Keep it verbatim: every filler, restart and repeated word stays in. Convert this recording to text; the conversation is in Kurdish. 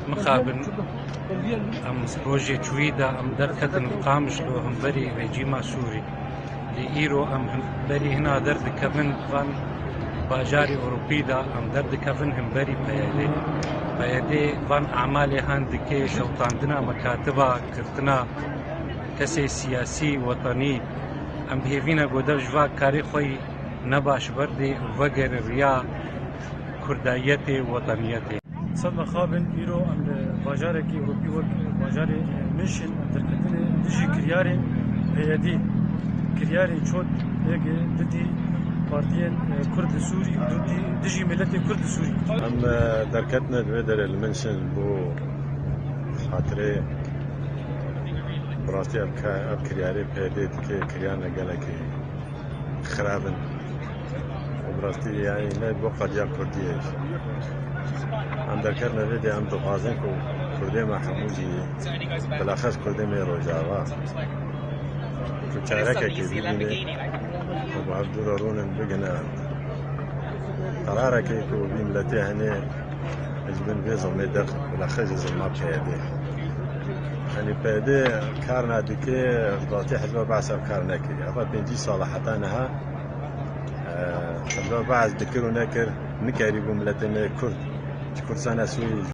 Mixabin em rojê çûyî de em derketin Qamişlo hemberî rejîma Sûrî. Lê îro em hemberî hina derdikevin van bajarê Ewropî de em derdikevin hemberî P Y D. P Y D van emalê han dike şewitandina mekatiba, girtina kesê siyasî, wetenî. Em bi hêvî ne ku dev ji va karê xwe yî ne baş berdê û vegere riya kurdayetê, weteniyetê. Sed mexabin îro em li bajarekî Ewropî wek bajarê Münşin em derketinê dijî kiryarên P Y D, kiryarên çot yek didî partiyên Kurd li Sûrî û didî dijî miletê Kurd li Sûrî. Em, e, derketine di vê derê li Münşin bo xatirê bi rastî ev ke-, ev kiryarê P Y D dike kiryarine gelekî xirab in. Û bi rastî, yanî ne bo qediya Kurdiyê. Em derketine vê dê, em dixwazin ku Kurdê me hemû jî, bilaxes Kurdê me Rojava, ku çarekekê bibîne, ku bi hev dû re rûnin bigine qerarekê ku vî miletê hene ji bin vê zilmê derxin, bilaxes ji zilma P Y D. Yanî P Y D kar nadike, bi rastî Hizba Be'es ev kar nekiriye. Heta pêncî sala heta niha, e, Hizba Be'es dikir û nekir, nikarîbû miletê me Kurd ji Kurdistana Sûrî